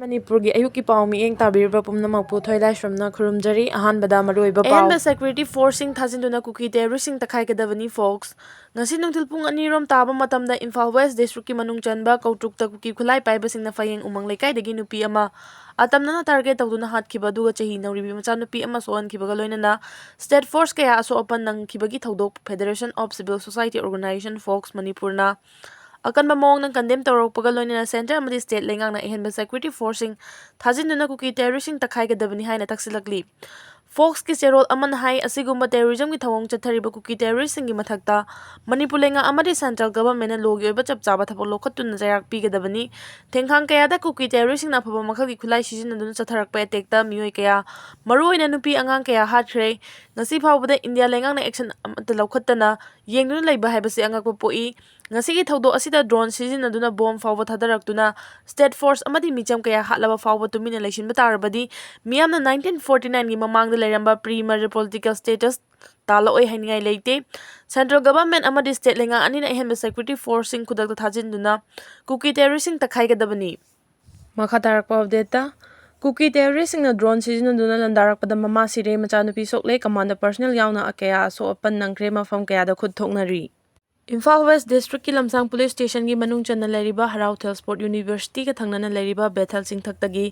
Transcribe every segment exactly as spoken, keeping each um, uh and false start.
ꯃꯅꯤꯄꯨꯔꯒꯤ ꯑꯌꯨꯛꯀꯤ ꯄꯥꯎ ꯃꯤꯠꯌꯦꯡ ꯇꯥꯕꯤꯔꯤꯕ ꯄꯨꯝꯅꯃꯛꯄꯨ ꯊꯣꯏꯂꯥꯏꯁ꯭ꯔꯝꯅ ꯈꯨꯔꯨꯝꯖꯔꯤ꯫ ꯑꯍꯥꯟꯕꯗ ꯃꯔꯨꯑꯣꯏꯕ ꯄꯥꯎ꯫ ꯑꯍꯦꯟꯕ ꯁꯦꯀ꯭ꯌꯨꯔꯤꯇꯤ ꯐꯣꯔꯁꯁꯤꯡ ꯊꯥꯖꯤꯟꯗꯨꯅ ꯀꯨꯀꯤ ꯇꯦꯔꯣꯔꯤꯁꯁꯤꯡ ꯇꯛꯈꯥꯏꯒꯗꯕꯅꯤ, ꯐꯣꯛꯁ꯫ ꯉꯁꯤ ꯅꯨꯡꯊꯤꯜ ꯄꯨꯡ ꯑꯅꯤ ꯔꯣꯝ ꯇꯥꯕ ꯃꯇꯝꯗ ꯏꯝꯐꯥꯜ ꯋꯦꯁ ꯗꯤꯁꯇ꯭ꯔꯤꯛꯀꯤ ꯃꯅꯨꯡ ꯆꯟꯕ ꯀꯧꯇ꯭ꯔꯨꯛꯇ ꯀꯨꯀꯤ ꯈꯨꯠꯂꯥꯏ ꯄꯥꯏꯕꯁꯤꯡꯅ ꯐꯌꯦꯡ ꯎꯃꯪ ꯂꯩꯀꯥꯏꯗꯒꯤ ꯅꯨꯄꯤ ꯑꯃ ꯑꯇꯝꯅꯅ ꯇꯥꯔꯒꯦꯠ ꯇꯧꯗꯨꯅ ꯍꯥꯠꯈꯤꯕ ꯑꯗꯨꯒ ꯆꯍꯤ ꯅꯧꯔꯤꯕꯤ ꯃꯆꯥꯅꯨꯄꯤ ꯑꯃ ꯁꯣꯛꯍꯟꯈꯤꯕꯒ ꯂꯣꯏꯅꯅ ꯁ꯭ꯇꯦꯠ ꯐꯣꯔꯁ ꯀꯌꯥ ꯑꯁꯣꯛ ꯑꯄꯟ ꯅꯪꯈꯤꯕꯒꯤ ꯊꯧꯗꯣꯛ Federation of Civil Society Organisation, fox, ꯃꯅꯤꯄꯨꯔꯅ ꯑꯀꯟꯕ ꯃꯑꯣꯡꯗ ꯀꯟꯗꯦꯝ ꯇꯧꯔꯛꯄꯒ ꯂꯣꯏꯅꯅ ꯁꯦꯟꯇꯔ ꯑꯃꯗꯤ ꯁ꯭ꯇꯦꯠ ꯂꯩꯉꯥꯛꯅ ꯑꯍꯦꯟꯕ ꯁꯦꯀ꯭ꯌꯨꯔꯤꯇꯤ ꯐꯣꯔꯁꯁꯤꯡ ꯊꯥꯖꯤꯟꯗꯨꯅ ꯀꯨꯀꯤ ꯇꯦꯔꯣꯔꯤꯁꯁꯤꯡ ꯇꯛꯈꯥꯏꯒꯗꯕꯅꯤ ꯍꯥꯏꯅ ꯇꯛꯁꯤꯜꯂꯛꯂꯤ꯫ ꯐꯣꯛꯁꯀꯤ ꯆꯦꯔꯣꯜ ꯑꯃꯅ ꯍꯥꯏ, ꯑꯁꯤꯒꯨꯝꯕ ꯇꯦꯔꯣꯔꯤꯖꯝꯒꯤ ꯊꯧꯑꯣꯡ ꯆꯠꯊꯔꯤꯕ ꯀꯨꯀꯤ ꯇꯦꯔꯣꯔꯤꯁꯁꯤꯡꯒꯤ ꯃꯊꯛꯇ ꯃꯅꯤꯄꯨꯔ ꯂꯩꯉꯥꯛ ꯑꯃꯗꯤ ꯁꯦꯟꯇ꯭ꯔꯦꯜ ꯒꯚꯔꯟꯃꯦꯟꯠꯅ ꯂꯣꯒꯤ ꯑꯣꯏꯕ ꯆꯞ ꯆꯥꯕ ꯊꯕꯛ ꯂꯧꯈꯠꯇꯨꯅ ꯆꯩꯔꯥꯛ ꯄꯤꯒꯗꯕꯅꯤ꯫ ꯊꯦꯡꯈꯥꯡ ꯀꯌꯥꯗ ꯀꯨꯀꯤ ꯇꯦꯔꯣꯔꯤꯁꯁꯤꯡꯅ ꯑꯐꯕ ꯃꯈꯜꯒꯤ ꯈꯨꯠꯂꯥꯏ ꯁꯤꯖꯤꯟꯅꯗꯨꯅ ꯆꯠꯊꯔꯛꯄ ꯑꯦꯇꯦꯛꯇ ꯃꯤꯑꯣꯏ ꯀꯌꯥ, ꯃꯔꯨꯑꯣꯏꯅ ꯅꯨꯄꯤ ꯑꯉꯥꯡ ꯀꯌꯥ ꯍꯥꯠꯈ꯭ꯔꯦ꯫ ꯉꯁꯤ ꯐꯥꯎꯕꯗ ꯏꯟꯗꯤꯌꯥ ꯂꯩꯉꯥꯛꯅ ꯑꯦꯛꯁꯟ ꯑꯃꯠꯇ ꯂꯧꯈꯠꯇꯅ ꯌꯦꯡꯗꯨꯅ ꯂꯩꯕ ꯍꯥꯏꯕꯁꯤ ꯑꯉꯛꯄ ꯄꯣꯛꯏ꯫ ꯉꯁꯤꯒꯤ ꯊꯧꯗꯣꯛ ꯑꯁꯤꯗ ꯗ꯭ꯔꯣꯟ ꯁꯤꯖꯤꯟꯅꯗꯨꯅ ꯕꯣꯝ ꯐꯥꯎꯕ ꯊꯥꯗꯔꯛꯇꯨꯅ ꯁ꯭ꯇꯦꯠ ꯐꯣꯔꯁ ꯑꯃꯗꯤ ꯃꯤꯆꯝ ꯀꯌꯥ ꯍꯥꯠꯂꯕ ꯐꯥꯎꯕ ꯇꯨꯃꯤꯟꯅ ꯂꯩꯁꯤꯟꯕ ꯇꯥꯔꯕꯗꯤ ꯃꯤꯌꯥꯝꯅ ꯅꯥꯏꯟꯇꯤꯟ ꯐꯣꯔꯇꯤ ꯅꯥꯏꯟꯒꯤ ꯃꯃꯥꯡꯗ ꯂꯩꯔꯝꯕ ꯄ꯭ꯔꯤ ꯃꯔꯗꯔ ꯄꯣꯂꯤꯇꯤꯀꯦꯜ ꯁ꯭ꯇꯦꯇꯁ ꯇꯥꯜꯂꯛꯑꯣꯏ ꯍꯥꯏꯅꯤꯡꯉꯥꯏ ꯂꯩꯇꯦ꯫ ꯁꯦꯟꯇ꯭ꯔꯦꯜ ꯒꯚꯔꯟꯃꯦꯟꯠ ꯑꯃꯗꯤ ꯁ꯭ꯇꯦꯠ ꯂꯩꯉꯥꯛ ꯑꯅꯤꯅ ꯑꯍꯦꯟꯕ ꯁꯦꯀ꯭ꯌꯨꯔꯤꯇꯤ ꯐꯣꯔꯁꯁꯤꯡ ꯈꯨꯗꯛꯇ ꯊꯥꯖꯤꯟꯗꯨꯅ ꯀꯨꯀꯤ ꯇꯦꯔꯣꯔꯤꯁꯁꯤꯡ ꯇꯛꯈꯥꯏꯒꯗꯕꯅꯤ꯫ ꯃꯈꯥ ꯇꯥꯔꯛꯄ ꯑꯞꯗꯦꯠꯇ, ꯀꯨꯀꯤ ꯇꯦꯔꯣꯔꯤꯁꯁꯤꯡꯅ ꯗ꯭ꯔꯣꯟ ꯁꯤꯖꯤꯟꯅꯗꯨꯅ ꯂꯥꯟꯗꯥꯔꯛꯄꯗ ꯃꯃꯥ ꯁꯤꯔꯦ, ꯃꯆꯥꯅꯨꯄꯤ ꯁꯣꯛꯂꯦ, ꯀꯃꯥꯟꯗꯣ ꯄꯔꯁꯅꯦꯜ ꯌꯥꯎꯅ ꯀꯌꯥ ꯑꯁꯣꯛ ꯑꯄꯟ ꯅꯪꯈ꯭ꯔꯦ, ꯃꯐꯝ ꯀꯌꯥꯗ ꯈꯨꯠ ꯊꯣꯛꯅꯔꯤ꯫ ꯏꯝꯐꯥꯜ ꯋꯦꯁ ꯗꯤꯁꯇ꯭ꯔꯤꯛꯀꯤ ꯂꯝꯁꯥꯡ ꯄꯨꯂꯤꯁ ꯁ꯭ꯇꯦꯁꯟꯒꯤ ꯃꯅꯨꯡ ꯆꯟꯅ ꯂꯩꯔꯤꯕ ꯍꯔꯥꯎꯊꯦꯜ ꯁ꯭ꯄꯣꯔꯠ ꯌꯨꯅꯤꯚꯔꯁꯤꯇꯤꯒ ꯊꯪꯅꯅ ꯂꯩꯔꯤꯕ ꯕꯦꯊꯦꯜ ꯆꯤꯡꯊꯛꯇꯒꯤ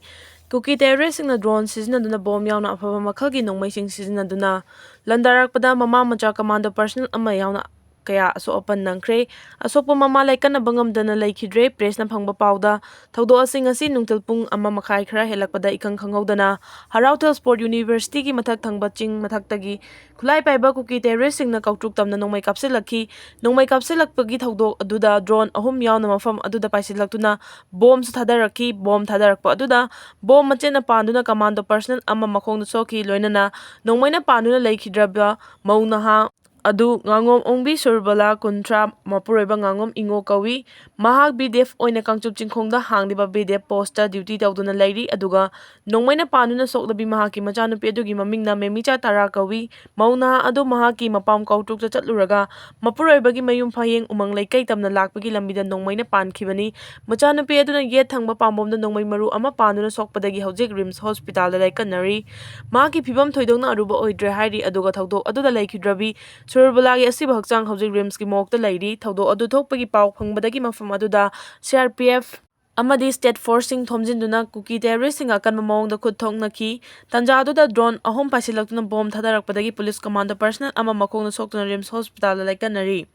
ꯀꯨꯀꯤ ꯇꯦꯔꯣꯔꯤꯁꯁꯤꯡꯅ ꯗ꯭ꯔꯣꯟ ꯁꯤꯖꯤꯟꯅꯗꯨꯅ ꯕꯣꯝ ꯌꯥꯎꯅ ꯑꯐꯕ ꯃꯈꯜꯒꯤ ꯅꯣꯡꯃꯩꯁꯤꯡ ꯁꯤꯖꯤꯟꯅꯗꯨꯅ ꯂꯥꯟꯗꯥꯔꯛꯄꯗ ꯃꯃꯥ ꯃꯆꯥ ꯀꯃꯥꯟꯗꯣ ꯄꯔꯁꯅꯦꯜ ꯑꯃ ꯌꯥꯎꯅ ꯀꯌꯥ ꯑꯁꯣꯛ ꯑꯄꯟ ꯅꯪꯈ꯭ꯔꯦ꯫ ꯑꯁꯣꯛꯄ ꯃꯃꯥ ꯂꯥꯏꯀꯠꯅꯕ ꯉꯝꯗꯅ ꯂꯩꯈꯤꯗ꯭ꯔꯦ꯫ ꯄ꯭ꯔꯦꯁꯅ ꯐꯪꯕ ꯄꯥꯎꯗ, ꯊꯧꯗꯣꯛ ꯑꯁꯤ ꯉꯁꯤ ꯅꯨꯡꯊꯤꯜ ꯄꯨꯡ ꯑꯃ ꯃꯈꯥꯏ ꯈꯔ ꯍꯦꯜꯂꯛꯄꯗ ꯏꯈꯪ ꯈꯪꯍꯧꯗꯅ ꯍꯔꯥꯎꯊꯦꯜ ꯁ꯭ꯄꯣꯔꯠ ꯌꯨꯅꯤꯚꯔꯁꯤꯇꯤꯒꯤ ꯃꯊꯛ ꯊꯪꯕ ꯆꯤꯡ ꯃꯊꯛꯇꯒꯤ ꯈꯨꯠꯂꯥꯏ ꯄꯥꯏꯕ ꯀꯨꯀꯤ ꯇꯦꯔꯣꯔꯤꯁꯁꯤꯡꯅ ꯀꯧꯇ꯭ꯔꯨꯛ ꯇꯝꯅ ꯅꯣꯡꯃꯩ ꯀꯥꯞꯁꯤꯜꯂꯛꯈꯤ꯫ ꯅꯣꯡꯃꯩ ꯀꯥꯞꯁꯤꯜꯂꯛꯄꯒꯤ ꯊꯧꯗꯣꯛ ꯑꯗꯨꯗ ꯗ꯭ꯔꯣꯟ ꯑꯍꯨꯝ ꯌꯥꯎꯅ ꯃꯐꯝ ꯑꯗꯨꯗ ꯄꯥꯏꯁꯤꯜꯂꯛꯇꯨꯅ ꯕꯣꯝꯁꯨ ꯊꯥꯗꯔꯛꯈꯤ꯫ ꯕꯣꯝ ꯊꯥꯗꯔꯛꯄ ꯑꯗꯨꯗ ꯕꯣꯝ ꯃꯆꯦꯠꯅ ꯄꯥꯟꯗꯨꯅ ꯀꯃꯥꯟꯗꯣ ꯄꯔꯁꯅꯦꯜ ꯑꯃ ꯃꯈꯣꯡꯗ ꯁꯣꯛꯈꯤ꯫ ꯂꯣꯏꯅꯅ ꯅꯣꯡꯃꯩꯅ ꯄꯥꯟꯗꯨꯅ ꯂꯩꯈꯤꯗ꯭ꯔꯕ ꯃꯧ ꯅꯍꯥ ꯑꯗꯨ ꯉꯥꯉꯣꯝ ꯑꯣꯡꯕꯤ ꯁꯨꯔꯕꯂꯥ, ꯀꯨꯟꯊ꯭ꯔꯥ, ꯃꯄꯨꯔꯣꯏꯕ ꯉꯥꯉꯣꯝ ꯏꯉꯣ ꯀꯧꯏ꯫ ꯃꯍꯥꯛ ꯕꯤ ꯗꯤ ꯑꯦꯐ ꯑꯣꯏꯅ ꯀꯥꯡꯆꯨꯞ ꯆꯤꯡꯈꯣꯡꯗ ꯍꯥꯡꯂꯤꯕ B D F post duty ꯇꯧꯗꯨꯅ ꯂꯩꯔꯤ꯫ ꯑꯗꯨꯒ ꯅꯣꯡꯃꯩꯅ ꯄꯥꯟꯗꯨꯅ ꯁꯣꯛꯂꯕꯤ ꯃꯍꯥꯛꯀꯤ ꯃꯆꯥꯅꯨꯄꯤ ꯑꯗꯨꯒꯤ ꯃꯃꯤꯡꯅ ꯃꯦꯃꯤꯆꯥ ꯇꯔꯥ ꯀꯧꯏ꯫ ꯃꯧ ꯅꯍꯥ ꯑꯗꯨ ꯃꯍꯥꯛꯀꯤ ꯃꯄꯥꯝ ꯀꯧꯇ꯭ꯔꯨꯛꯇ ꯆꯠꯂꯨꯔꯒ ꯃꯄꯨꯔꯣꯏꯕꯒꯤ ꯃꯌꯨꯝ ꯐꯌꯦꯡ ꯎꯃꯪ ꯂꯩꯀꯩ ꯇꯝꯅ ꯂꯥꯛꯄꯒꯤ ꯂꯝꯕꯤꯗ ꯅꯣꯡꯃꯩꯅ ꯄꯥꯟꯈꯤꯕꯅꯤ꯫ ꯃꯆꯥꯅꯨꯄꯤ ꯑꯗꯨꯅ ꯌꯦꯠ ꯊꯪꯕ ꯄꯥꯝꯕꯣꯝꯗ ꯅꯣꯡꯃꯩ ꯃꯔꯨ ꯑꯃ ꯄꯥꯟꯗꯨꯅ ꯁꯣꯛꯄꯗꯒꯤ ꯍꯧꯖꯤꯛ ꯔꯤꯝꯁ ꯍꯣꯁꯄꯤꯇꯥꯜꯗ ꯂꯥꯏꯀꯠꯅꯔꯤ꯫ ꯃꯍꯥꯛꯀꯤ ꯐꯤꯕꯝ ꯊꯣꯏꯗꯣꯛꯅ ꯑꯔꯨꯕ ꯑꯣꯏꯗ꯭ꯔꯦ ꯍꯥꯏꯔꯤ꯫ ꯑꯗꯨꯒ ꯊꯧꯗꯣꯛ ꯑꯗꯨꯗ ꯂꯩꯈꯤꯗ꯭ꯔꯕꯤ ꯁꯨꯔꯕꯂꯥꯒꯤ ꯑꯁꯤꯕ ꯍꯛꯆꯥꯡ ꯍꯧꯖꯤꯛ ꯔꯤꯝꯁꯀꯤ ꯃꯣꯔꯒꯇ ꯂꯩꯔꯤ꯫ ꯊꯧꯗꯣꯛ ꯑꯗꯨ ꯊꯣꯛꯄꯒꯤ ꯄꯥꯎ ꯐꯪꯕꯗꯒꯤ ꯃꯐꯝ ꯑꯗꯨꯗ ꯁꯤ ꯑꯥꯔ ꯄꯤ ꯑꯦꯐ ꯑꯃꯗꯤ ꯁ꯭ꯇꯦꯠ ꯐꯣꯔꯁꯁꯤꯡ ꯊꯣꯝꯖꯤꯟꯗꯨꯅ ꯀꯨꯀꯤ ꯇꯦꯔꯣꯔꯤꯁꯁꯤꯡ ꯑꯀꯟꯕ ꯃꯑꯣꯡꯗ ꯈꯨꯠ ꯊꯣꯛꯅꯈꯤ꯫ ꯇꯥꯟꯖꯥꯗꯨꯗ ꯗ꯭ꯔꯣꯟ ꯑꯍꯨꯝ ꯄꯥꯏꯁꯤꯜꯂꯛꯇꯨꯅ ꯕꯣꯝ ꯊꯥꯗꯔꯛꯄꯗꯒꯤ ꯄꯨꯂꯤꯁ ꯀꯃꯥꯟꯗꯣ ꯄꯔꯁꯅꯦꯜ ꯑꯃ ꯃꯈꯣꯡꯗ ꯁꯣꯛꯇꯨꯅ ꯔꯤꯝꯁ ꯍꯣꯁꯄꯤꯇꯥꯜꯗ ꯂꯥꯏꯀꯠꯅꯔꯤ꯫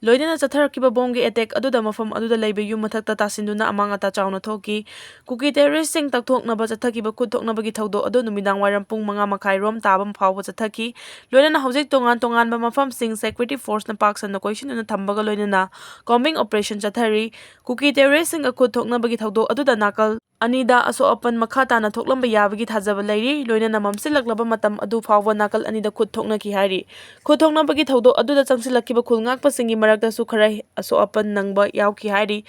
ꯂꯣꯏꯅꯅ ꯆꯠꯊꯔꯛꯈꯤꯕ ꯕꯣꯝꯒꯤ ꯑꯦꯇꯦꯛ ꯑꯗꯨꯗ ꯃꯐꯝ ꯑꯗꯨꯗ ꯂꯩꯕ ꯌꯨꯝ ꯃꯊꯛꯇ ꯇꯥꯁꯤꯟꯗꯨꯅ ꯑꯃꯥꯡ ꯑꯇꯥ ꯆꯥꯎꯅ ꯊꯣꯛꯈꯤ꯫ ꯀꯨꯀꯤ ꯇꯦꯔꯣꯔꯤꯁꯁꯤꯡ ꯇꯛꯊꯣꯛꯅꯕ ꯆꯠꯊꯈꯤꯕ ꯈꯨꯠ ꯊꯣꯛꯅꯕꯒꯤ ꯊꯧꯗꯣꯛ ꯑꯗꯨ ꯅꯨꯃꯤꯗꯥꯡ ꯋꯥꯏꯔꯝ ꯄꯨꯡ ꯃꯉꯥ ꯃꯈꯥꯏ ꯔꯣꯝ ꯇꯥꯕ ꯐꯥꯎꯕ ꯆꯠꯊꯈꯤ꯫ ꯂꯣꯏꯅꯅ ꯍꯧꯖꯤꯛ ꯇꯣꯉꯥꯟ ꯇꯣꯉꯥꯟꯕ ꯃꯐꯝꯁꯤꯡ ꯁꯦꯀ꯭ꯌꯨꯔꯤꯇꯤ ꯐꯣꯔꯁꯅ ꯄꯥꯛ ꯁꯟꯅ ꯀꯣꯏꯁꯤꯟꯗꯨꯅ ꯊꯝꯕꯒ ꯂꯣꯏꯅꯅ ꯀꯣꯝꯕꯤꯡ ꯑꯣꯄꯔꯦꯁꯟ ꯆꯠꯊꯔꯤ꯫ ꯀꯨꯀꯤ ꯇꯦꯔꯣꯔꯤꯁꯁꯤꯡꯒ ꯈꯨꯠ ꯊꯣꯛꯅꯕꯒꯤ ꯊꯧꯗꯣꯛ ꯑꯗꯨꯗ ꯅꯥꯀꯜ ꯑꯅꯤꯗ ꯑꯁꯣꯛ ꯑꯄꯟ ꯃꯈꯥ ꯇꯥꯅ ꯊꯣꯛꯂꯝꯕ ꯌꯥꯕꯒꯤ ꯊꯥꯖꯕ ꯂꯩꯔꯤ꯫ ꯂꯣꯏꯅꯅ ꯃꯝꯁꯤꯜꯂꯛꯂꯕ ꯃꯇꯝ ꯑꯗꯨ ꯐꯥꯎꯕ ꯅꯥꯀꯜ ꯑꯅꯤꯗ ꯈꯨꯠ ꯊꯣꯛꯅꯈꯤ ꯍꯥꯏꯔꯤ꯫ ꯈꯨꯠ ꯊꯣꯛꯅꯕꯒꯤ ꯊꯧꯗꯣꯛ ꯑꯗꯨꯗ ꯆꯪꯁꯤꯜꯂꯛꯈꯤꯕ ꯈꯨꯜ ꯉꯥꯛꯄꯁꯤꯡꯒꯤ ꯃꯔꯛꯇꯁꯨ ꯈꯔ ꯑꯁꯣꯛ ꯑꯄꯟ ꯅꯪꯕ ꯌꯥꯎꯈꯤ ꯍꯥꯏꯔꯤ꯫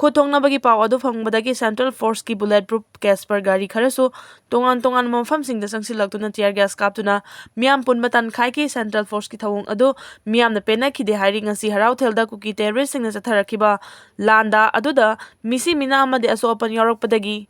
ꯈꯨꯠ ꯊꯣꯛꯅꯕꯒꯤ ꯄꯥꯎ ꯑꯗꯨ ꯐꯪꯕꯗꯒꯤ ꯁꯦꯟꯇ꯭ꯔꯦꯜ ꯐꯣꯔꯁꯀꯤ ꯕꯨꯂꯦꯠ ꯄ꯭ꯔꯨꯐ ꯀꯦꯁꯄꯔ ꯒꯥꯔꯤ ꯈꯔꯁꯨ ꯇꯣꯉꯥꯟ ꯇꯣꯉꯥꯟꯕ ꯃꯐꯝꯁꯤꯡꯗ ꯆꯪꯁꯤꯜꯂꯛꯇꯨꯅ ꯇꯤꯌꯔ ꯒ꯭ꯌꯥꯁ ꯀꯥꯞꯇꯨꯅ ꯃꯤꯌꯥꯝ ꯄꯨꯟꯕ ꯇꯥꯟꯈꯥꯏꯈꯤ꯫ ꯁꯦꯟꯇ꯭ꯔꯦꯜ ꯐꯣꯔꯁꯀꯤ ꯊꯧꯑꯣꯡ ꯑꯗꯨ ꯃꯤꯌꯥꯝꯅ ꯄꯦꯟꯅꯈꯤꯗꯦ ꯍꯥꯏꯔꯤ꯫ ꯉꯁꯤ ꯍꯔꯥꯎꯊꯦꯜꯗ ꯀꯨꯀꯤ ꯇꯦꯔꯣꯔꯤꯁꯁꯤꯡꯅ ꯆꯠꯊꯔꯛꯈꯤꯕ ꯂꯥꯟꯗꯥ ꯑꯗꯨꯗ ꯃꯤꯁꯤ ꯃꯤꯅꯥ ꯑꯃꯗꯤ ꯑꯁꯣꯛ ꯑꯄꯟ ꯌꯥꯎꯔꯛꯄꯗꯒꯤ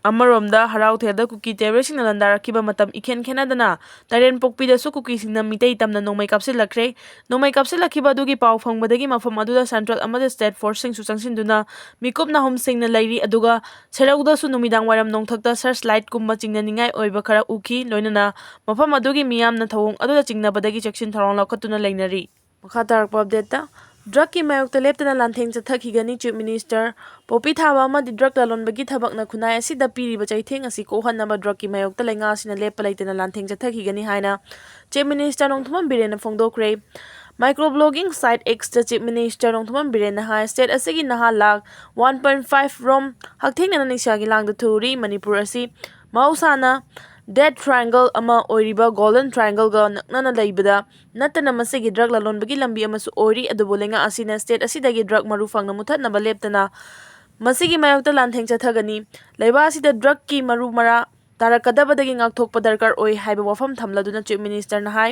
ꯑꯃꯔꯣꯝꯗ ꯍꯔꯥꯎꯊꯦꯜꯗ ꯀꯨꯀꯤ ꯇꯦꯔꯣꯔꯤꯁꯁꯤꯡꯅ ꯂꯥꯟꯗꯥꯔꯛꯈꯤꯕ ꯃꯇꯝ ꯏꯈꯦꯟ ꯈꯦꯟꯅꯗꯅ ꯇꯔꯦꯟꯄꯣꯛꯄꯤꯗꯁꯨ ꯀꯨꯀꯤꯁꯤꯡꯅ ꯃꯤꯇꯩ ꯇꯝꯅ ꯅꯣꯡꯃꯩ ꯀꯥꯞꯁꯤꯜꯂꯛꯈ꯭ꯔꯦ꯫ ꯅꯣꯡꯃꯩ ꯀꯥꯞꯁꯤꯜꯂꯛꯈꯤꯕ ꯑꯗꯨꯒꯤ ꯄꯥꯎ ꯐꯪꯕꯗꯒꯤ ꯃꯐꯝ ꯑꯗꯨꯗ ꯁꯦꯟꯇ꯭ꯔꯦꯜ ꯑꯃꯗꯤ ꯁ꯭ꯇꯦꯠ ꯐꯣꯔꯁꯁꯤꯡꯁꯨ ꯆꯪꯁꯤꯟꯗꯨꯅ ꯃꯤꯀꯨꯞ ꯅꯥꯍꯨꯝꯁꯤꯡꯅ ꯂꯩꯔꯤ꯫ ꯑꯗꯨꯒ ꯁꯦꯔꯧꯗꯁꯨ ꯅꯨꯃꯤꯗꯥꯡ ꯋꯥꯏꯔꯝ ꯅꯣꯡꯊꯛꯇ ꯁꯔꯆ ꯂꯥꯏꯠꯀꯨꯝꯕ ꯆꯤꯡꯅꯅꯤꯡꯉꯥꯏ ꯑꯣꯏꯕ ꯈꯔ ꯎꯈꯤ꯫ ꯂꯣꯏꯅꯅ ꯃꯐꯝ ꯑꯗꯨꯒꯤ ꯃꯤꯌꯥꯝꯅ ꯊꯧꯑꯣꯡ ꯑꯗꯨꯗ ꯆꯤꯡꯅꯕꯗꯒꯤ ꯆꯦꯛꯁꯤꯟ ꯊꯧꯔꯥꯡ ꯂꯧꯈꯠꯇꯨꯅ ꯂꯩꯅꯔꯤ꯫ ꯃꯈꯥ ꯇꯥꯔꯛꯄ ꯑꯞꯗꯦꯠꯇ, ꯗ꯭ꯔꯒꯀꯤ ꯃꯥꯌꯣꯛꯇ ꯂꯦꯞꯇꯅ ꯂꯥꯟꯊꯦꯡ ꯆꯠꯊꯈꯤꯒꯅꯤ꯫ ꯆꯤꯐ ꯃꯤꯅꯤꯁꯇꯔ ꯄꯣꯄꯤ ꯊꯥꯕ ꯑꯃꯗꯤ ꯗ꯭ꯔꯒ ꯂꯂꯣꯟꯕꯒꯤ ꯊꯕꯛꯅ ꯈꯨꯟꯅꯥꯏ ꯑꯁꯤꯗ ꯄꯤꯔꯤꯕ ꯆꯩꯊꯦꯡ ꯑꯁꯤ ꯀꯣꯛꯍꯟꯅꯕ ꯗ꯭ꯔꯒꯀꯤ ꯃꯥꯌꯣꯛꯇ ꯂꯩꯉꯥꯛꯁꯤꯅ ꯂꯦꯞꯄ ꯂꯩꯇꯅ ꯂꯥꯟꯊꯦꯡ ꯆꯠꯊꯈꯤꯒꯅꯤ ꯍꯥꯏꯅ ꯆꯤꯐ ꯃꯤꯅꯤꯁꯇꯔ ꯅꯣꯡꯊꯣꯝꯕꯝ ꯕꯤꯔꯦꯟꯅ ꯐꯣꯡꯗꯣꯛꯈ꯭ꯔꯦ꯫ ꯃꯥꯏꯀ꯭ꯔꯣ ꯕ꯭ꯂꯣꯒꯤꯡ ꯁꯥꯏꯠ ꯑꯦꯛꯁꯇ ꯆꯤꯐ ꯃꯤꯅꯤꯁꯇꯔ ꯅꯣꯡꯊꯣꯝꯕꯝ ꯕꯤꯔꯦꯟꯅ ꯍꯥꯏ, ꯁ꯭ꯇꯦꯠ ꯑꯁꯤꯒꯤ ꯅꯍꯥ ꯂꯥꯈ ꯋꯥꯟ ꯄꯣꯏꯟ ꯐꯥꯏꯚ ꯔꯣꯝ ꯍꯛꯊꯦꯡꯅꯅ ꯅꯤꯡꯁꯥꯒꯤ ꯂꯥꯡꯗ ꯊꯨꯔꯤ꯫ ꯃꯅꯤꯄꯨꯔ ꯑꯁꯤ ꯃꯍꯧꯁꯥꯅ Death Triangle ꯑꯃ ꯑꯣꯏꯔꯤꯕ Golden Triangle-ꯒ ꯅꯛꯅꯅ ꯂꯩꯕꯗ ꯅꯠꯇꯅ ꯃꯁꯤꯒꯤ drug ꯂꯂꯣꯟꯕꯒꯤ ꯂꯝꯕꯤ ꯑꯃꯁꯨ ꯑꯣꯏꯔꯤ꯫ ꯑꯗꯨꯕꯨ ꯂꯩꯉꯥꯛ ꯑꯁꯤꯅ state ꯑꯁꯤꯗꯒꯤ drug ꯃꯔꯨ ꯐꯪꯅ ꯃꯨꯊꯠꯅꯕ ꯂꯦꯞꯇꯅ ꯃꯁꯤꯒꯤ ꯃꯥꯌꯣꯛꯇ ꯂꯥꯟꯊꯦꯡ ꯆꯠꯊꯒꯅꯤ꯫ ꯂꯩꯕꯥꯛ ꯑꯁꯤꯗ drug-ꯀꯤ ꯃꯔꯨ ꯃꯔꯥ ꯇꯥꯔꯛꯀꯗꯕꯗꯒꯤ ꯉꯥꯛꯊꯣꯛꯄ ꯗꯔꯀꯥꯔ ꯑꯣꯏ ꯍꯥꯏꯕ ꯋꯥꯐꯝ ꯊꯝꯂꯗꯨꯅ Chief Minister-ꯅ ꯍꯥꯏ,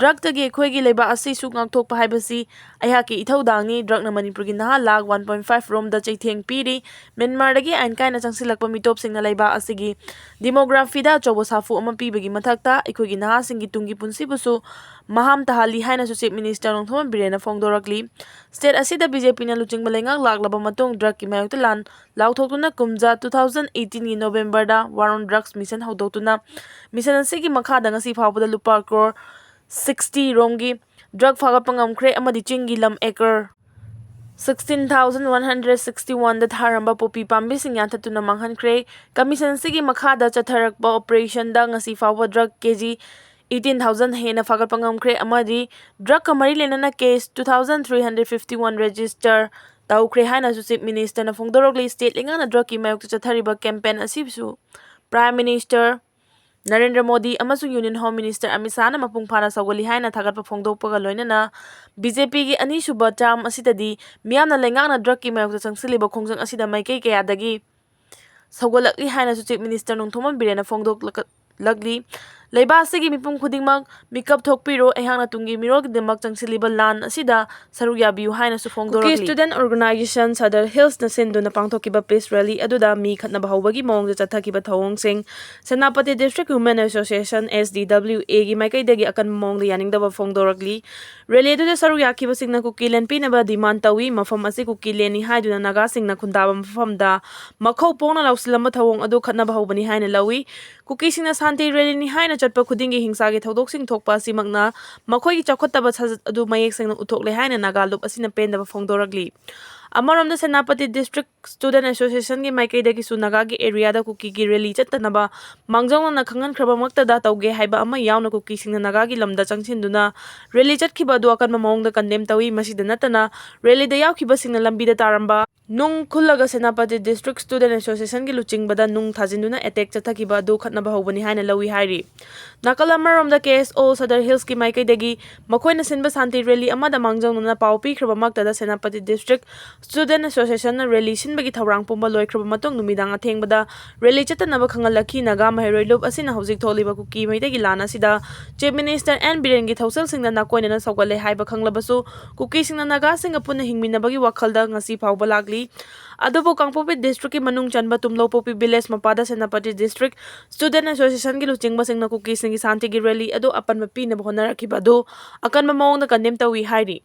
drug-ꯇꯒꯤ ꯑꯩꯈꯣꯏꯒꯤ ꯂꯩꯕꯥꯛ ꯑꯁꯤꯁꯨ ꯉꯥꯛꯊꯣꯛꯄ ꯍꯥꯏꯕꯁꯤ ꯑꯩꯍꯥꯛꯀꯤ ꯏꯊꯧꯗꯥꯡꯅꯤ꯫ Drug-ꯅ ꯃꯅꯤꯄꯨꯔꯒꯤ ꯅꯍꯥ ꯂꯥꯈ one point five ꯔꯣꯝꯗ ꯆꯩꯊꯦꯡ ꯄꯤꯔꯤ꯫ ꯃ꯭ꯌꯥꯟꯃꯥꯔꯗꯒꯤ ꯑꯥꯏꯟ ꯀꯥꯏꯅ ꯆꯪꯁꯤꯜꯂꯛꯄ ꯃꯤꯇꯣꯞꯁꯤꯡꯅ ꯂꯩꯕꯥꯛ ꯑꯁꯤꯒꯤ demography-ꯗ ꯑꯆꯧꯕ ꯁꯥꯐꯨ ꯑꯃ ꯄꯤꯕꯒꯤ ꯃꯊꯛꯇ ꯑꯩꯈꯣꯏꯒꯤ ꯅꯍꯥꯁꯤꯡꯒꯤ ꯇꯨꯡꯒꯤ ꯄꯨꯟꯁꯤꯕꯨꯁꯨ ꯃꯍꯥꯝ ꯇꯥꯍꯜꯂꯤ ꯍꯥꯏꯅꯁꯨ Chief Minister ꯅꯣꯡꯊꯣꯝꯕꯝ ꯕꯤꯔꯦꯟꯅ ꯐꯣꯡꯗꯣꯔꯛꯂꯤ꯫ State ꯑꯁꯤꯗ BJP-ꯅ ꯂꯨꯆꯤꯡꯕ ꯂꯩꯉꯥꯛ ꯂꯥꯛꯂꯕ ꯃꯇꯨꯡ drug-ꯀꯤ ꯃꯥꯌꯣꯛꯇ ꯂꯥꯟ ꯂꯥꯎꯊꯣꯛꯇꯨꯅ ꯀꯨꯝꯖꯥ two thousand eighteen-ꯒꯤ November-ꯗ War on Drugs Mission ꯍꯧꯗꯣꯛꯇꯨꯅ mission ꯑꯁꯤꯒꯤ ꯃꯈꯥꯗ ꯉꯁꯤ ꯐꯥꯎꯕꯗ ꯂꯨꯄꯥ crore sixty ꯔꯣꯝꯒꯤ drug ꯐꯥꯒꯠꯄ ꯉꯝꯈ꯭ꯔꯦ ꯑꯃꯗꯤ ꯆꯤꯡꯒꯤ ꯂꯝ acre sixteen thousand one hundred sixty-one-ꯗ ꯊꯥꯔꯝꯕ ꯄꯣꯄꯤ ꯄꯥꯝꯕꯤꯁꯤꯡ ꯌꯥꯟꯊꯠꯇꯨꯅ ꯃꯥꯡꯍꯟꯈ꯭ꯔꯦ꯫ Commission ꯑꯁꯤꯒꯤ ꯃꯈꯥꯗ ꯆꯠꯊꯔꯛꯄ operation-ꯗ ꯉꯁꯤ ꯐꯥꯎꯕ drug K G eighteen thousand ꯍꯦꯟꯅ ꯐꯥꯒꯠꯄ ꯉꯝꯈ꯭ꯔꯦ ꯑꯃꯗꯤ drug-ꯀ ꯃꯔꯤ ꯂꯩꯅꯅ case two thousand three hundred fifty-one register ꯇꯧꯈ꯭ꯔꯦ ꯍꯥꯏꯅꯁꯨ Chief Minister-ꯅ ꯐꯣꯡꯗꯣꯔꯛꯂꯤ꯫ State ꯂꯩꯉꯥꯛꯅ drug-ꯀꯤ ꯃꯥꯌꯣꯛꯇ ꯆꯠꯊꯔꯤꯕ campaign ꯑꯁꯤꯁꯨ Prime Minister ꯅꯔꯦꯟꯗ꯭ꯔ ꯃꯣꯗꯤ ꯑꯃꯁꯨꯡ Union Home Minister ꯑꯃꯤꯠ ꯁꯥꯍꯅ ꯃꯄꯨꯡ ꯐꯥꯅ ꯁꯧꯒꯠꯂꯤ ꯍꯥꯏꯅ ꯊꯥꯒꯠꯄ ꯐꯣꯡꯗꯣꯛꯄꯒ ꯂꯣꯏꯅꯅ BJP-ꯒꯤ ꯑꯅꯤꯁꯨꯕ term ꯑꯁꯤꯗꯗꯤ ꯃꯤꯌꯥꯝꯅ ꯂꯩꯉꯥꯛꯅ drug-ꯀꯤ ꯃꯥꯌꯣꯛꯇ ꯆꯪꯁꯤꯜꯂꯤꯕ ꯈꯣꯡꯖꯪ ꯑꯁꯤꯗ ꯃꯥꯏꯀꯩ ꯀꯌꯥꯗꯒꯤ ꯁꯧꯒꯠꯂꯛꯂꯤ ꯍꯥꯏꯅꯁꯨ Chief Minister ꯅꯣꯡꯊꯣꯝꯕꯝ ꯕꯤꯔꯦꯟꯅ ꯐꯣꯡꯗꯣꯛꯂꯛꯂꯤ꯫ ꯂꯩꯕꯥꯛ ꯑꯁꯤꯒꯤ ꯃꯤꯄꯨꯝ ꯈꯨꯗꯤꯡꯃꯛ ꯃꯤꯀꯞ ꯊꯣꯛꯄꯤꯔꯣ, ꯑꯩꯍꯥꯛꯅ ꯇꯨꯡꯒꯤ ꯃꯤꯔꯣꯜꯒꯤꯗꯃꯛ ꯆꯪꯁꯤꯜꯂꯤꯕ ꯂꯥꯟ ꯑꯁꯤꯗ ꯁꯔꯨꯛ ꯌꯥꯕꯤꯌꯨ ꯍꯥꯏꯅꯁꯨ ꯐꯣꯡꯗꯣꯔꯛꯂꯤ꯫ Kuki Student Organization Sadar Hills-ꯅ ꯁꯤꯟꯗꯨꯅ ꯄꯥꯡꯊꯣꯛꯈꯤꯕ peace rally ꯑꯗꯨꯗ ꯃꯤ ꯈꯠꯅꯕ ꯍꯧꯕꯒꯤ ꯃꯑꯣꯡꯗ ꯆꯠꯊꯈꯤꯕ ꯊꯧꯑꯣꯡꯁꯤꯡ Senapati District Women Association, S D W A-ꯒꯤ ꯃꯥꯏꯀꯩꯗꯒꯤ ꯑꯀꯟꯕ ꯃꯑꯣꯡꯗ ꯌꯥꯅꯤꯡꯗꯕ ꯐꯣꯡꯗꯣꯔꯛꯂꯤ꯫ Rally ꯑꯗꯨꯗ ꯁꯔꯨꯛ ꯌꯥꯈꯤꯕꯁꯤꯡꯅ ꯀꯨꯀꯤ land ꯄꯤꯅꯕ demand ꯇꯧꯏ꯫ ꯃꯐꯝ ꯑꯁꯤ ꯀꯨꯀꯤ land-ꯅꯤ ꯍꯥꯏꯗꯨꯅ ꯅꯥꯒꯥꯁꯤꯡꯅ ꯈꯨꯟꯗꯥꯕ ꯃꯐꯝꯗ ꯃꯈꯧ ꯄꯣꯡꯅ ꯂꯥꯎꯁꯤꯜꯂꯝꯕ ꯊꯧꯑꯣꯡ ꯑꯗꯨ ꯈꯠꯅꯕ ꯍꯧꯕꯅꯤ ꯍꯥꯏꯅ ꯂꯧꯏ꯫ ꯀꯨꯀꯤꯁꯤꯡꯅ ꯁꯥꯟꯇꯤ rally-ꯅꯤ ꯍꯥꯏꯅ ꯆꯠꯄ ꯈꯨꯗꯤꯡꯒꯤ ꯍꯤꯡꯁꯥꯒꯤ ꯊꯧꯗꯣꯛꯁꯤꯡ ꯊꯣꯛꯄ ꯑꯁꯤꯃꯛꯅ ꯃꯈꯣꯏꯒꯤ ꯆꯥꯎꯈꯠꯇꯕ ꯁꯥꯖꯠ ꯑꯗꯨ ꯃꯌꯦꯛ ꯁꯦꯡꯅ ꯎꯠꯊꯣꯛꯂꯦ ꯍꯥꯏꯅ ꯅꯥꯒꯥ ꯂꯨꯞ ꯑꯁꯤꯅ ꯄꯦꯟꯗꯕ ꯐꯣꯡꯗꯣꯔꯛꯂꯤ꯫ ꯑꯃꯔꯣꯝꯗ ꯁꯦꯅꯥꯄꯇꯤ district Student Associationꯒꯤ ꯃꯥꯏꯀꯩꯗꯒꯤꯁꯨ ꯅꯥꯒꯥꯒꯤ ꯑꯦꯔꯤꯌꯥꯗ ꯀꯨꯀꯤꯒꯤ ꯔꯦꯂꯤ ꯆꯠꯇꯅꯕ ꯃꯥꯡꯖꯧꯅꯅ ꯈꯪꯍꯟꯈ꯭ꯔꯕꯃꯛꯇꯗ ꯇꯧꯒꯦ ꯍꯥꯏꯕ ꯑꯃ ꯌꯥꯎꯅ ꯀꯨꯀꯤꯁꯤꯡꯅ ꯅꯥꯒꯥꯒꯤ ꯂꯝꯗ ꯆꯪꯁꯤꯟꯗꯨꯅ ꯔꯦꯂꯤ ꯆꯠꯈꯤꯕ ꯑꯗꯨ ꯑꯀꯟꯕ ꯃꯑꯣꯡꯗ ꯀꯟꯗꯦꯝ ꯇꯧꯏ꯫ ꯃꯁꯤꯗ ꯅꯠꯇꯅ ꯔꯦꯂꯤꯗ ꯌꯥꯎꯈꯤꯕꯁꯤꯡꯅ ꯂꯝꯕꯤꯗ ꯇꯥꯔꯝꯕ ꯅꯨꯡ ꯈꯨꯜꯂꯒ ꯁꯦꯅꯥꯄꯇꯤ ꯗꯤꯁꯇ꯭ꯔꯤꯛ ꯁ꯭ꯇꯨꯗꯦꯟ ꯑꯦꯁꯣꯁꯤꯌꯦꯁꯟꯒꯤ ꯂꯨꯆꯤꯡꯕꯗ ꯅꯨꯡ ꯊꯥꯖꯤꯟꯗꯨꯅ ꯑꯦꯇꯦꯛ ꯆꯠꯊꯈꯤꯕ ꯑꯗꯨ ꯈꯠꯅꯕ ꯍꯧꯕꯅꯤ ꯍꯥꯏꯅ ꯂꯧꯏ ꯍꯥꯏꯔꯤ꯫ ꯅꯥꯀꯜ ꯑꯃꯔꯣꯝꯗ ꯀꯦ ꯑꯦꯁ ꯑꯣ ꯁꯗꯔ ꯍꯤꯜꯁꯀꯤ ꯃꯥꯏꯀꯩꯗꯒꯤ ꯃꯈꯣꯏꯅ ꯁꯤꯟꯕ ꯁꯥꯟꯇꯤ ꯔꯦꯂꯤ ꯑꯃꯗ ꯃꯥꯡꯖꯧꯅꯅ ꯄꯥꯎ ꯄꯤꯈ꯭ꯔꯕꯃꯛꯇꯗ ꯁꯦꯅꯥꯄꯇꯤ ꯗꯤꯁꯇ꯭ꯔꯤꯛ ꯁ꯭ꯇꯨꯗꯦꯟ ꯑꯦꯁꯣꯁꯤꯌꯦꯁꯟꯅ ꯔꯦꯂꯤ ꯁꯤꯟꯕꯒꯤ ꯊꯧꯔꯥꯡ ꯄꯨꯝꯕ ꯂꯣꯏꯈ꯭ꯔꯕ ꯃꯇꯨꯡ ꯅꯨꯃꯤꯗꯥꯡ ꯑꯊꯦꯡꯕꯗ ꯔꯦꯂꯤ ꯆꯠꯇꯅꯕ ꯈꯪꯍꯜꯂꯛꯈꯤ꯫ ꯅꯥꯒꯥ ꯃꯍꯩꯔꯣꯏ ꯂꯨꯞ ꯑꯁꯤꯅ ꯍꯧꯖꯤꯛ ꯊꯣꯛꯂꯤꯕ ꯀꯨꯀꯤ ꯃꯩꯇꯩꯒꯤ ꯂꯥꯟ ꯑꯁꯤꯗ ꯆꯤꯐ ꯃꯤꯅꯤꯁꯇꯔ ꯑꯦꯟ ꯕꯤꯔꯦꯟꯒꯤ ꯊꯧꯁꯤꯜꯁꯤꯡꯗ ꯅꯥꯀꯣꯏꯅꯅ ꯁꯧꯒꯠꯂꯦ ꯍꯥꯏꯕ ꯈꯪꯂꯕꯁꯨ ꯀꯨꯀꯤꯁꯤꯡꯅ ꯅꯥꯒꯥꯁꯤꯡꯒ ꯄꯨꯟꯅ ꯍꯤꯡꯃꯤꯟꯅꯕꯒꯤ ꯋꯥꯈꯜꯗ ꯉꯁꯤ ꯐꯥꯎꯕ ꯂꯥꯛꯂꯤ꯫ ꯑꯗꯨꯕꯨ ꯀꯥꯡꯄꯣꯛꯄꯤ ꯗꯤꯁꯇ꯭ꯔꯤꯛꯀꯤ ꯃꯅꯨꯡ ꯆꯟꯕ ꯇꯨꯝꯂꯧꯄꯣꯛꯄꯤ ꯚꯤꯂꯦꯖ ꯃꯄꯥꯗ ꯁꯦꯅꯥꯄꯇꯤ ꯗꯤꯁꯇ꯭ꯔꯤꯛ ꯁ꯭ꯇꯨꯗꯦꯟ ꯑꯦꯁꯣꯁꯤꯌꯦꯁꯟꯒꯤ ꯂꯨꯆꯤꯡꯕꯁꯤꯡꯅ ꯀꯨꯀꯤꯁꯤꯡꯒꯤ ꯁꯥꯟꯇꯤꯒꯤ ꯔꯦꯂꯤ ꯑꯗꯨ ꯑꯄꯟꯕ ꯄꯤꯅꯕ ꯍꯣꯠꯅꯔꯛꯈꯤꯕ ꯑꯗꯨ ꯑꯀꯟꯕ ꯃꯑꯣꯡꯗ ꯀꯟꯗꯦꯝ ꯇꯧꯏ ꯍꯥꯏꯔꯤ꯫